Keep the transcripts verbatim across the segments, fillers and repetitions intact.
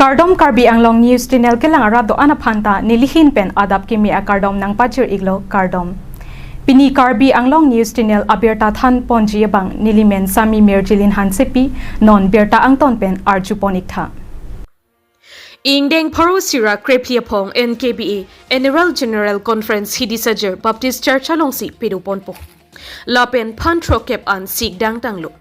Kardom, Karbi Anglong News Channel kelang arat do-an aphan ta nelihin pen adap kimi akardom nangpajir-iklo, kardom. Pini Karbi Anglong News Channel abirta thanponji abang nelimen Sami Mirjilin Hansepi, non birta angton pen arjupon-iktha. Ingdeng pharo isi ra krephli aphong N K B A Annual General Conference Hidisajir Baptist Church alongsi padoponpo. Lapen phan throkkep an sikdang tanglo.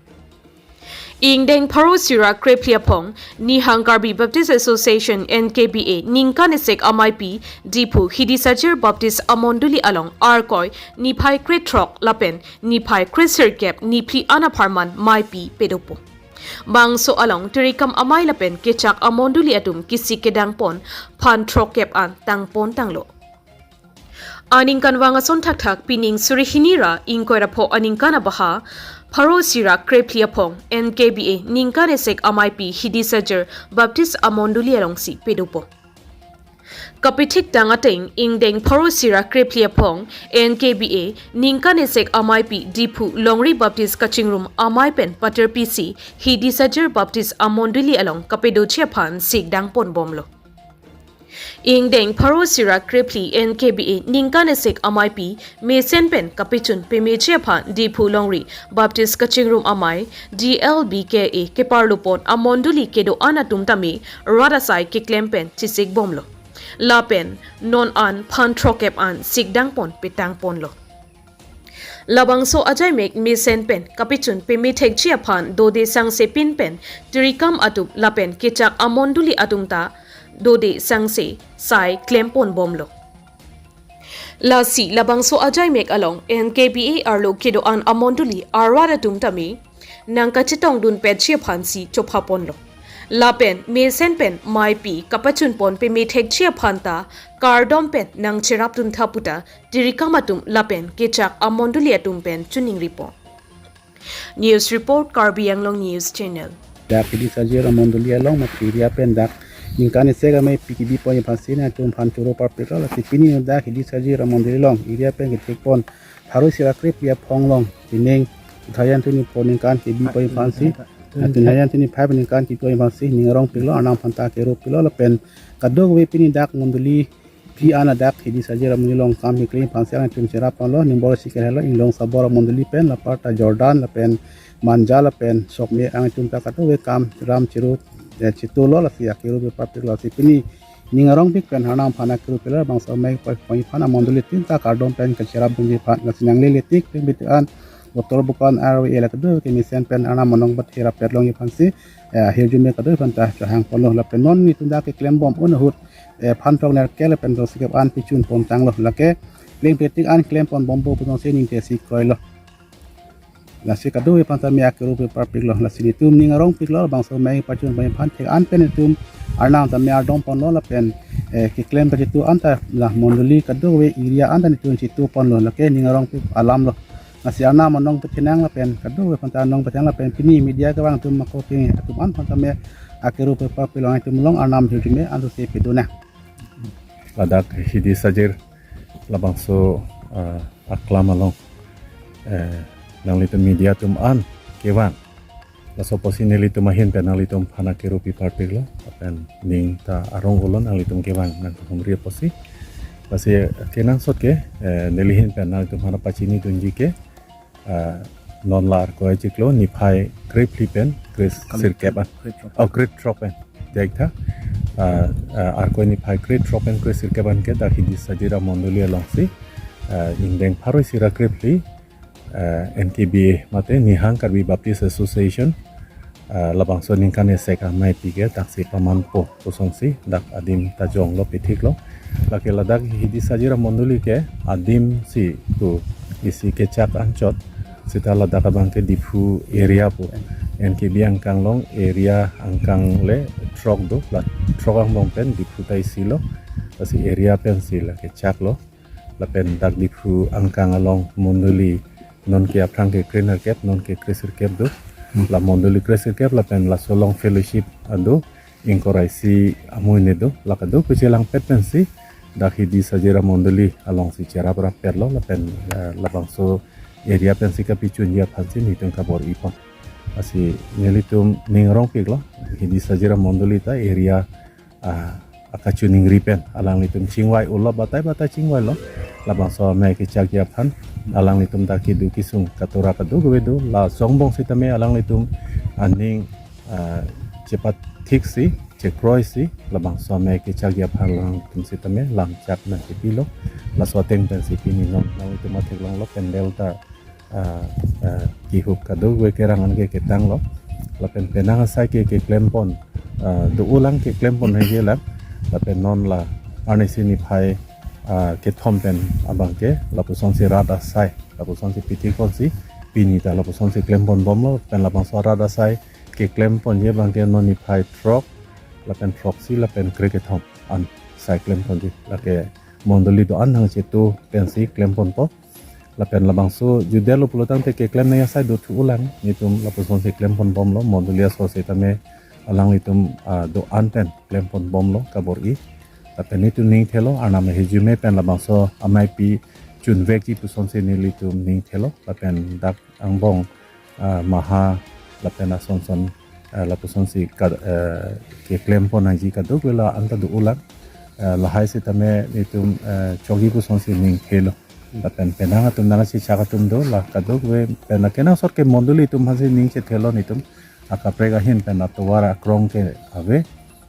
Ingdeng pharo isi ra krephli aphong Nihang Karbi Baptist Association, N K B A, ningkan isi ameipi Diphu Hidisajir Baptist Amondoli along Arkoi niphai krethrok lapen niphai kresirkep niphli an apharman meipi padopo. Bangso along Tirikam Amei lapen Kechak Amondoli atum kesik kedangpon phan throkkep an tangpon tanglo. Aningkanvang ason thakthak pining suri hini ra ingkoi ra pho aningkan abaha pharo isi ra krephli aphong N K B A ningkan isi ameipi Hidisajir Baptist Amondoli alongsi padopo. Kapithiktang ateng ingdeng pharo isi ra krephli aphong N K B A ningkan isi ameipi Diphu Longri Baptist Kachingrum Amei pen paterpisi Hidisajir Baptist Amondoli along kapadoji aphan sikdang ponbomlo. Ingdeng pharo isi ra krephli N K B A ningkan isi ameipi mesen pen kapachun pameji aphan Diphu Longri Baptist Kachingrum Amei, D L B K A, keparlopon amondoli kedo-an atum tame rat asai keklem pen chesikbomlo. Lapen non an phan throkkep an sikdangpon petangponlo. Labangso ajaimek mesen pen kapachun pamethekji aphan dode sangse pin pen Tirikam atum lapen Kechak Amondoli atum ta dode sangse sai klemponbomlo. Lasi labangso ajaimek along N K B A arlo kedo-an amondoli arat atum tame nangkachetongdunpetji aphansi chophaponlo. Lapen mesen pen meipi kapachunpon pamethekji aphan ta kardom pen nangcherapduntha puta Tirikam atum lapen Kechak Amondoli atum pen choningripo. News report, Karbi Anglong News Channel. Dak Hidisajir Amondoli along mate area pen dak ningkan isi ameipi kebipon aphansi nangtum aphan choro parpiklo. Lasi pini dak Hidisajir Amondoli along area pen kethekpon pharo isi ra krephli aphong along pining two thousand twenty-four ningkan kebipon aphansi, two thousand twenty-five ningkan kebipon aphansi ning arongpiklo, Arnam aphan ta keropiklo lapen kadokave pini dak mondoli phli an adak Hidisajir Amondoli along kam keklem aphansi nangtum cherapponlo. Ningbor isi kehelo, Inglong Sabor Amondoli pen, la aparta Jordan lapen Manja lapen Sokme, nangtum ta kadokave kam ram chiru, eh, chitolo, lasi akeropi parpiklo. Lasi pini ning arongpik pen Arnam aphan akeropiklo. Bangso amei poi poi aphan amondoli tin ta kardom pen kacherapdunji aphan. Lasi nanglele tik pin bitu an, Doctor Bukan R W A la kadokave mesen pen Arnam anong bat hera petlongji aphansi, eh, ahirjume kadokave aphan ta chehangponlo. Lapen non nelitum dak keklembom un ahut, eh, phan throk nerkep lapen throksikep an pachunpon tanglo. Lake klem petik an klemponbompo pu jongsi ningtesi kroilo. Lasi kadokave aphan tame akeropi parpiklo. Lasi nelitum ning arongpiklo, bangso amei pachunpon aphan thek an pen nelitum Arnam tame ardomponlo lapen, eh, keklem pachitu an ta la mondoli kadokave area an ta nelitum chituponlo. Lake ning arongpik alamlo. Lasi Arnam anong pathenang lapen kadokave aphan ta anong pathenang lapen pini media kevang atum, ako ke atum an aphan tame akeropi parpiklo, nelitum along Arnam ahirjume an sose pedonang. Ladak Hidisajir labangso, ah, aklam along, eh, nanglitum media atum an kevang. Laso apotsi nelitum ahin pen nanglitum aphan akeropi parpiklo, lapen ning ta arong-olo nanglitum kevang nangkehumri apotsi. Lasi kenangsot ke, eh, nelihin pen nanglitum aphan pachinidunji ke, ah, non la Arkoi chiklo niphai krephli pen kresirkep an. Krethrok. Oh, krethrok pen. Diak tha. Ah, ah, Arkoi niphai krethrok pen kresirkep an ke dak Hidisajir Amondoli alongsi, ah, ingdeng pharo isi ra krephli, ah, N K B A mate Nihang Karbi Baptist Association, ah, labangso ningkan isi ameipi ke daksi pamanpo pusongsi dak adim ta jonglo, pithiklo. Lake ladak Hidisajir Amondoli ke adimsi pu isi Kechak anchot, seta ladak abang ke Diphu area pu. N K B A angkang along area angkang le throk do, la throk angbong pen Diphu ta isilo. Lasi area pensi la Kechak lo. Lapen dak Diphu angkang along mondoli non ke aphrang ke krenerkep, non ke kresirkep do. Hmm. La mondoli kresirkep lapen laso along fellowship ado, ingkoi ra isi amonit do, la kado kachelangpet pensi dak Hidisajir Amondoli alongsi cheraprapetlo lapen, eh, labangso area pensi kapachunji aphansi nelitum kabor-ipon. Lasi nelitum ning arongpiklo, Hidisajir Amondoli ta area ah, akachiningri pen alanglitum chingvai ulo, batai batai chingvailo. Labangso amei kechakji aphan alanglitum ta kedo kesung katura kadokave do. La angbong sitame alanglitum aning, ah, chepathiksi, chekroisi, labangso amei kechakji aphan alanglitum sitame lamchak nangkepilo. Laso ateng pensi pini non alanglitum atheklonglo, pandal ta, ah, ah, kihup kadokave kerang an ke ketanglo. Lapen penang asai ke keklempon, ah, do-olang keklempon haijelang. Lapen non la arnisi niphai, ah, kethom pen abang ke lapusonsi rat asai, lapusonsi pitikon si pini ta lapusonsi klempon bomlo. Pen labangso rat asai keklemponji abang ke non niphai throk, lapen throksi, lapen krekethom an sai klemponji. Lake mondoli do-an nangchetu pensi klemponpo. Lapen labangso judelo pulotangte keklem nangji asai dothu-olang, netum lapusonsi klempon bomlo, mondoli aso sitame alanglitum, ah, do-an pen klempon bomlo kabor-i. Lapen netum ning thelo, Arnam ahijume pen labangso ameipi chunvekji pusonsi nelitum ning thelo. Lapen dak angbong, ah, maha, lapen asonson, ah, lapusonsi ka, eh, keklempon nangji kadokave la anta do-olang. Eh, lahai sitame netum, eh, chokji pusonsi ning thelo. Lapen penang atum nangsi chak atum do, la kadokave pen akenangsot ke mondoli atum aphansi ning chethelo netum. Akaprek ahin pen atovar akrong ke ave.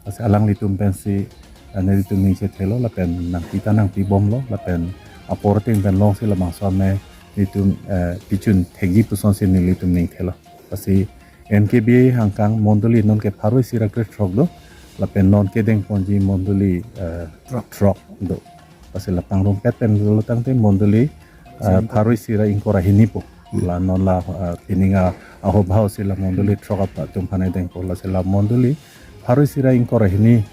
Lasi alanglitum pensi, eh, nelitum ning chethelo, lapen nangpi ta nangpi bomlo, lapen apor ateng pen longsi labangso amei netum, eh, pichun thekji pusonsi nelitum ning thelo. Lasi N K B A angkang mondoli non ke pharo isi ra krethrok do, lapen non kedengponji mondoli, eh, throk. Throk do. Lasi la pangrumpet pen pulotangte mondoli, eh, pharo isi ra ingkoi ra hini pu. La non la, eh, pining a, ahobhau si la mondoli throk apa atum aphan dengpo. Lasi la mondoli pharo isi ra ingkoi ra hini,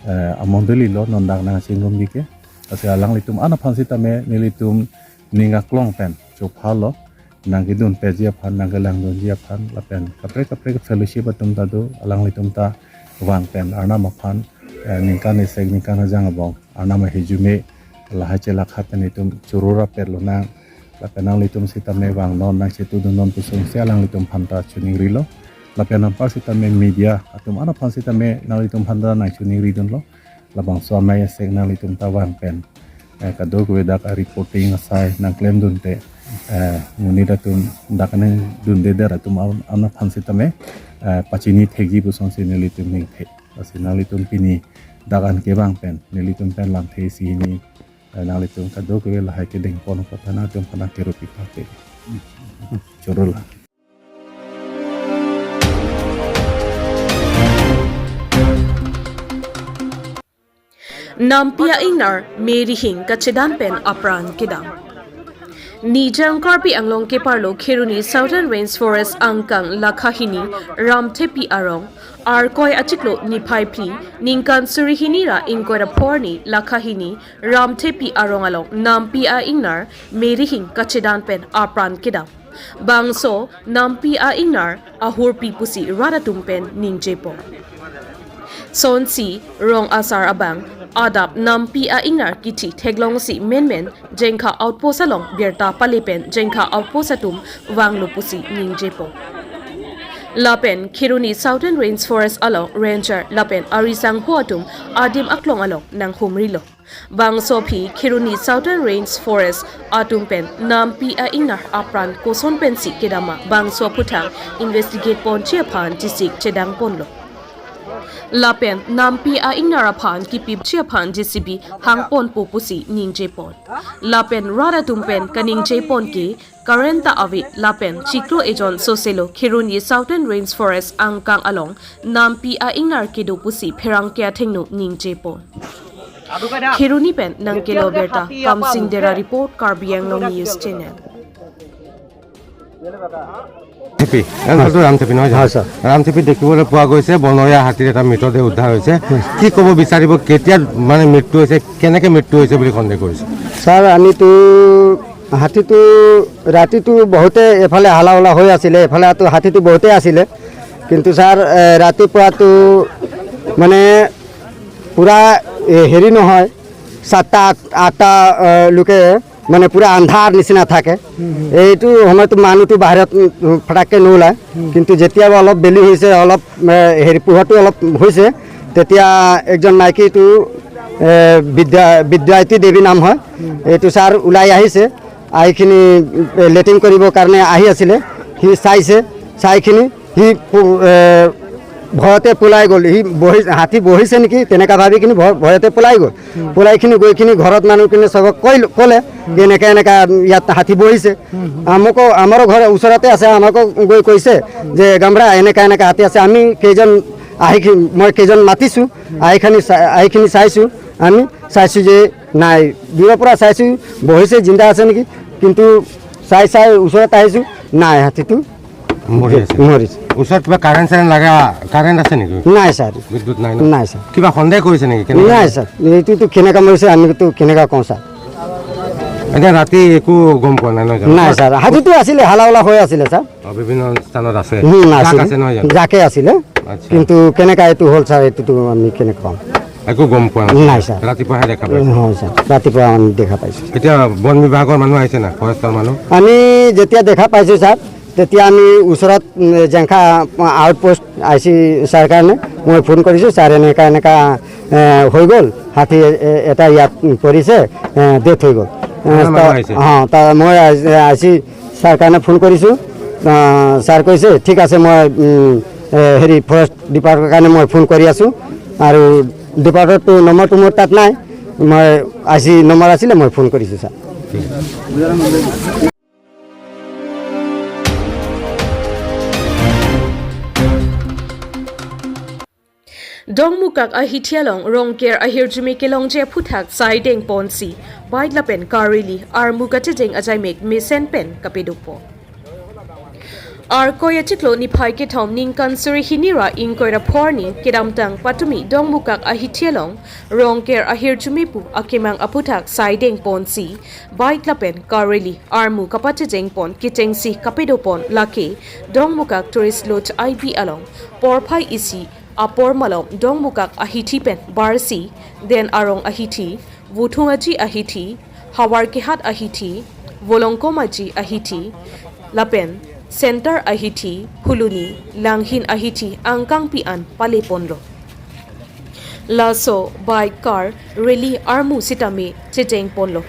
eh, amondolilo non dak nangchingrumji ke. Lasi alanglitum an aphan sitame nelitum ning aklong pen chophalo, nangkedunpetji aphan, nangkelangdunji aphan, lapen kaprek kaprek fellowship atum ta do, alanglitum ta vang pen Arnam aphan, eh, ningkan isek ningkan hajang abong Arnam ahijume lahai chelakha pen itum churura pet lonang. Lapen nanglitum sitame vang non nangchetudun non pusonsi alanglitum aphanta chiningrilo. Lapen anpar sitame media atum an aphan sitame nanglitum aphanta nangchiningridunlo. Labangso amei asek nanglitum ta vang pen, eh, kadokave dak a-reporting asai nangklemdunte, eh, monit atum dak nangdunde der atum an, an aphan sitame, eh, pachini thekji pusonsi nelitum ning the. Lasi nanglitum pini dak an kevang pen nelitum pen lamthe isi hini, eh, nanglitum kadokave lahai kedengpon apot nanglitum aphanta kerupi pate. Churula. Nampi a-ingnar Mary Hing kachedan pen apran kedam. Nijang Karbi Anglong keparlo Kheroni Southern Range Forest angkang lakha hini Ramthepi arong, Arkoi achiklo niphai phli, ningkan suri hini ra ingkoi ra pho arni lakha hini Ramthepi arong along nampi a-ingnar Mary Hing kachedan pen apran kedam. Bangso nampi a-ingnar ahurpi pusi rat atum pen ningjepon. Sonsi rong asar abang adap nampi a-ingnar kithi theklongsi menmen Jengkha outpost along birta pale pen Jengkha outpost atum vanglo pusi ningjepon. Lapen Kheroni Southern Range Forest along ranger lapen arisangho atum adim aklong along nanghumrilo. Bangso aphi Kheroni Southern Range Forest atum pen nampi a-ingnar apran koson pensi kedam ma bangso aphuthak investigate ponji aphan G C chedangponlo. Lapen nampi a-ingnar aphan kipipji aphan J C B hangponpo pusi ningjepon. Lapen rat atum pen kaningjepon ke current ta ave lapen chiklo ejon soselo Kheroni Southern Range Forest angkang along nampi a-ingnar kedo pusi pherangke athengno ningjepon. Kheroni pen nangkelo birta Kamsing Dera report, Karbi Anglong News Channel. থেপী, এ অঞ্চলটো ৰাম থেপী নহয় জানো? হয়, ছাৰ। ৰাম থেপীত দেখিবলৈ পোৱা গৈছে বনৰীয়া হাতীৰ এটা মৃতদেহ উদ্ধাৰ হৈছে। কি ক'ব বিচাৰিব, কেতিয়া মানে মৃত্যু হৈছে, কেনেকে মৃত্যু হৈছে বুলি সন্দেহ কৰিছে? ছাৰ, আমিতো হাতীটো ৰাতিটো বহুতে এফালে হালা হোলা হৈ আছিলে, এফালে হাতী-, হাতীটো বহুতেই আছিলে। কিন্তু ছাৰ, এ, ৰাতিপুৱাতো মানে পূৰা, এ, হেৰি নহয়, সাতটা, আঠ-, আঠটা, এ, লোকে মানে পূৰা আন্ধাৰ নিচিনা থাকে। হুম, হুম। এইটো সময়তো মানুহটো বাহিৰত, উম, ফটাককৈ নোলায়। হুম। কিন্তু যেতিয়া অলপ বেলি হৈছে, অলপ, এ, হেৰি পোহৰটো অলপ হৈছে, তেতিয়া একজন মাইকীটো, এ, বিদ্যা-, বিদ্যায়তী দেৱী নাম হয়। এইটো ছাৰ ওলাই আহিছে, আহি কিনি, এ, লেট্ৰিন কৰিবৰ কাৰণে আহি আছিলে। সি চাইছে, চাই কিনি সি পু-, এ, ভয়তে পলাই গ'ল। সি বহি, হাতী বহিছে নেকি, তেনেকা ভাবি কিনি ভয়-, ভয়তে পলাই গ'ল। পলাই কিনি গৈ কিনি ঘৰত মানুহখিনি চবক কৈ, ক'লে যে এনেকা এনেকা ইয়াত হাতী বহিছে। আমাকো, আমাৰো ঘৰ ওচৰতে আছে, আমাকো গৈ কৈছে যে গামৰা এনেকা এনেকা হাতী আছে। আমি কেইজন আহি কি-, মই কেইজন মাতিছো, আহি খানি চা-, আহি কিনি চাইছো, আমি চাইছো যে নাই, দূৰৰ পৰা চাইছো বহিছে, জিন্দা আছে নেকি, কিন্তু চাই চাই ওচৰত আহিছো, নাই, হাতীটো মৰি আছে। মৰিছে। ওচৰত কিবা কাৰেণ্ট চাৰেণ্ট লাগা, কাৰেণ্ট আছে নেকি? নাই ছাৰ। বিদ্যুৎ নাই ন? নাই ছাৰ। কিবা সন্দেহ কৰিছে নেকি? কেনেকে? নাই ছাৰ, এইটোতো কেনেকা মৰিছে, আমিতো কেনেকা কওঁ ছাৰ। এতিয়া ৰাতি একো গম পোৱা নাই ন জানো? নাই ছাৰ, হাতীটো আছিলে, হালা উলা হৈ আছিলে ছাৰ। অ, বিভিন্ন স্থানত আছে। হুম, জাক আছিলে। আছে নহয় জানো? জাকে আছিলে। আচ্ছা। কিন্তু কেনেকা এইটো হ'ল ছাৰ, এইটোতো আমি কেনেকে কম? একো গম পোৱা নাই। নাই ছাৰ। ৰাতিপুৱাহে দেখা পাইছে। হয় ছাৰ, ৰাতিপুৱা আমি দেখা পাইছো। এতিয়া বন বিভাগৰ মানুহ আহিছে না, ফৰেষ্টৰ মানুহ? আমি যেতিয়া দেখা পাইছো ছাৰ, তেতিয়া আমি ওচৰত, উম, Jengkha outpost I C sir কাৰণে মই ফোন কৰিছো, "ছাৰ, এনেকা এনেকা, এ, হৈ গ'ল, হাতী এ-, এ-, এটা ইয়াত পৰিছে, এ, ডেথ হৈ গ'ল।" এ, কিমান মানুহ তা-, আহিছে? অ, তা মই আই-, আই চি ছাৰ কাৰণে ফোন কৰিছো। আ, ছাৰ কৈছে, "ঠিক আছে, মই, উম, এ, হেৰি, ফৰেষ্ট ডিপাৰ্টমেণ্ট কাৰণে মই ফোন কৰি আছো আৰু ডিপাৰ্টমেণ্টটো নম্বৰটো মোৰ তাত নাই, মই আই চি নম্বৰ আছিলে, মই ফোন কৰিছো sir." Dongmukak ahithi along Rongker ahirjume kelongji aphuthak sai dengponsi bike lapen car rally armu kachejeng ajaimek mesen pen kapedopo. Arkoi achiklo niphai kethom ningkan suri hini ra ingkoi ra pho arni kedamtang patumi Dongmukak ahithi along Rongker ahirjume pu akemang aphuthak sai dengponsi bike lapen car rally armu kapachejengpon kechengsi kapedopon lake Dongmukak Tourist Lodge I B along porphai isi apor malom Dongmukak ahithi pen barsi Den Arong ahithi, Vuthung Aji ahithi, Havar Kehat ahithi, Volongkom Aji ahithi, lapen Center ahithi, Phuloni, Langhin ahithi angkangpi an paleponlo. Laso bike car rally armu sitame chejengponlo.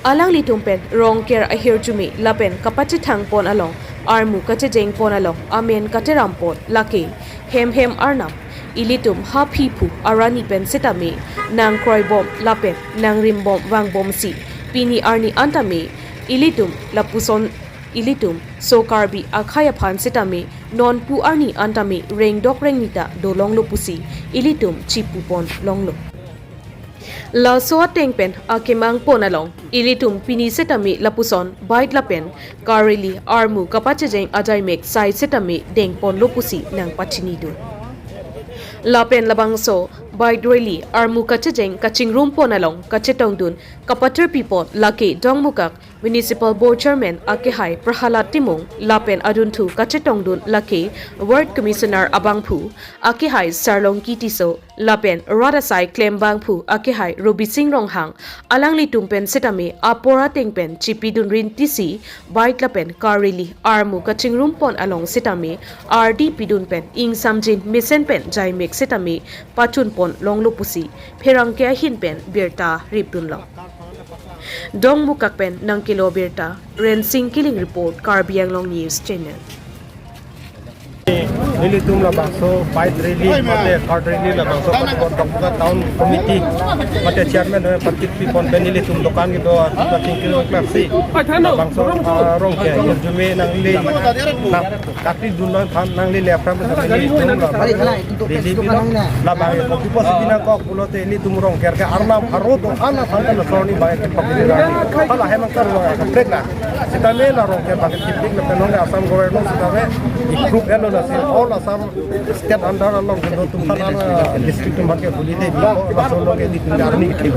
Alanglitum pen Rongker ahirjume lapen kapachethangpon along armu kachejengpon along amen katerampon lake hem hem arnam ilitum ha phiphu arani pen sitame nangkroibom lapen nangrimbom vangbomsi pini arni antame ilitum lapuson ilitum so Karbi akhei aphan sitame nonpu arni antame rengdok rengni ta dolonglo pusi ilitum chipupon longlo. Laso ateng pen akemangpon along ilitum pini sitame lapuson bike lapen car rally armu kapachejeng ajaimek sai sitame dengponlo pusi nangpachinidun. Lapen labangso bike rally armu kachejeng kachingrumpon along kachetongdun kapaterpipon lake Dongmukak Municipal Board Chairman akehai Prahalad Timung lapen adunthu kachetongdun lake Ward Commissioner abangphu akehai Sarlongki Tisso lapen rat asai klembangphu akehai Robising Ronghang alanglitum pen sitame apor ateng pen chipidun rintisi bike lapen car rally armu kachingrumpon along sitame ardi pidun pen ingsamjin mesen pen jaimek sitame pachunpon longlo pusi pherangke ahin pen birta ripdunlo. Dongmukak pen nangkelo birta, Rensing Killing report, Karbi Anglong News Channel. Nelitum labangso bike rally mate car rally labangso Dongmukak Town Committee mate chairman hoy patit pipon pen nelitum dokan kedo atangka chingkilo klasi labangso, ah, Rongker ahirjume nangli na Kati dunlong than nangli le aphrang nangli tum la bang. Rally pilo. La bang ko pipo si pinangkok pulote ilitum Rongker ke arnam aro do-an aphan ke laso arni bang ke pakli ra. Hala hem angkar lo ka plek na. Sitame la Rongker bang ke tipik na penong Assam government sitame i group elo na si all Assam state under along ke do tum than, ah, district tum bang ke huli de bi ko laso lo ke di tum arni ke.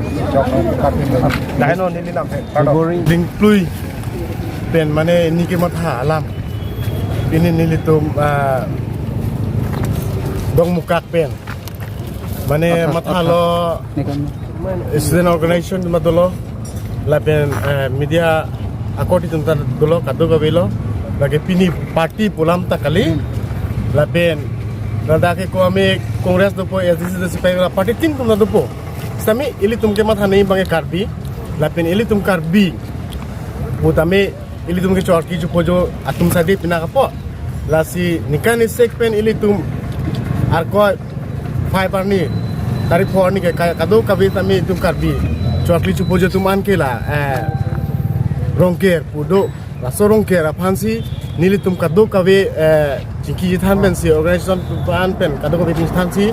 Daheno neli lam he. Pardon. Dingplui pen mane neli kematha alam. Pini nelitum, ah, Dongmukak pen. Mane mathalo student organization ma dolo. Lapen, eh, media akorte atum ta dolo, kadokave lo. Lake pini party pu alam ta kali. Lapen Ladak ke ko ami Congress dopo, A D C dosi pai la party tin tum na dopo. Sitame ilitum kematha nei abang ke Karbi. Lapen ilitum Karbi pu tame ilitum ke chorki chupojo atum sadi pina kapo. Lasi nikan isek pen ilitum Arkoi five arni, tarik four arni ke kaya kadokave tame itum Karbi chorki chupojo atum an ke la, eh, Rongker pu do. Laso Rongker aphansi nelitum kadokave, eh, chingki chethan pensi, organization aphan pen kadokave chingki chethansi,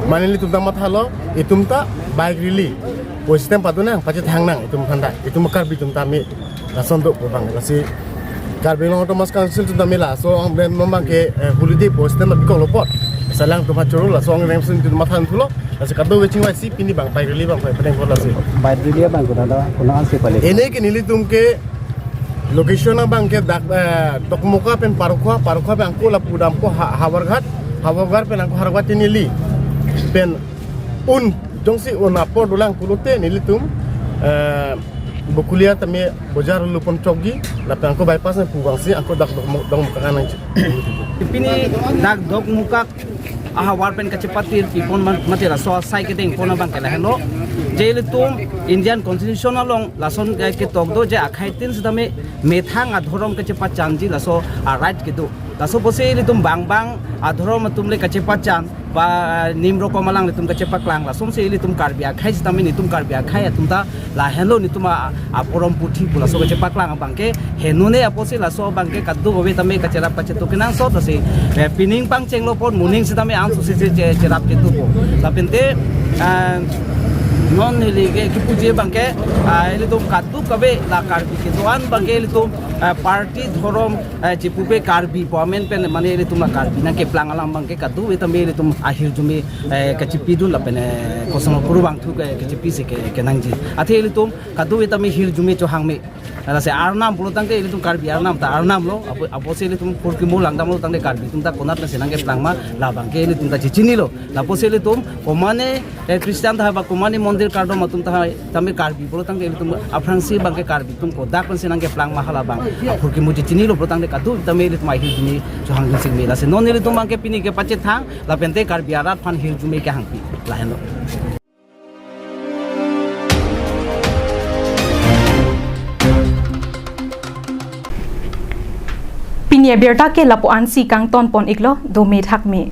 mane nelitum ta mathalo, itum ta bike rally pu system padu nang, pachethang nang itum aphan ta, itum Karbi atum tame lason do pu abang. Lasi Karbi Anglong Autonomous Council atum tame laso angbong abang ke, eh, holiday pu system abikok lo apot. Salang atum achoro laso angbong atum mathan thulo. Lasi kadokave chingvaisi pini abang bike rally abang pai padeng pho lasi. Bike rally abang ke dada, konat ansi pale? Ene ke nelitum ke location abang ke dak, eh, Dokmoka pen Parokhowa, Parokhowa pen angko lapu dampo Ha-, Howraghat, Howraghat pen angko Howraghat tinili pen un jongsi un apor dolang pulote nelitum, eh, Bokolia tame bojar lupon chokji, lapen angko bypass nangpu abangsi angko dak Dokmo-, Dokmoka nangji. Pini dak Dokmoka ahavar pen kachepatir pipon man, mate laso asai kedeng pon abang ke lahenlo. Je ilitum Indian Constitution along lason ke ketok do je akhai tin sitame methang adhorom kachepachanji laso a-right kedo. Laso apotsi ilitum bang bang adhorom atum le kachepachan ba nim rokom alanglitum kachepaklang, lasonsi ilitum Karbi akhai sitame nelitum Karbi akhai atum ta lahenlo nelitum a, aporom puthi pu laso kachepaklang abang ke henune apotsi laso abang ke kadokave tame kacherap kachetu kenangsot lasi, eh, pining pangchenglo apot moning sitame angsusi che, che, cherap chetupo. Lapente, eh, non hili ke kipuji abang ke, ah, ilitum kadokave la Karbi kedo-an abang ke ilitum, eh, party dhorom, eh, chipupe Karbi pu amen pen mane ilitum la Karbi nangkeplang alam abang ke kadokave tame ilitum ahirjume, eh, kachipidun lapen, eh, koson kuru abang thu ke, kachipisi ke, kenangji. Athe ilitum kadokave tame hirjume chohangme. Lasi arnam pulo tangte ilitum Karbi arnam ta arnam lo, apo, apotsi ilitum phurkimo langdamlo tangte Karbi atum ta konat pensi nangkeplang ma, labang ke ilitum ta chechinilo. Lapotsi ilitum komane, eh, Christian tahai ba komane mondir kardom atum tahai tame Karbi pulo tangte ilitum aphrangsi abang ke Karbi atum kodak pensi nangkeplang ma halabang aphurkimo chechinilo pulo tangte kadokave tame ilitum ahirjume chohang singme. Lasi non ilitum abang ke pini kepachethang lapente Karbi arat aphan hirjume kehangpi. Lahenlo. Pini abirta ke lapu ansi kangton pon iklo, dome thakme.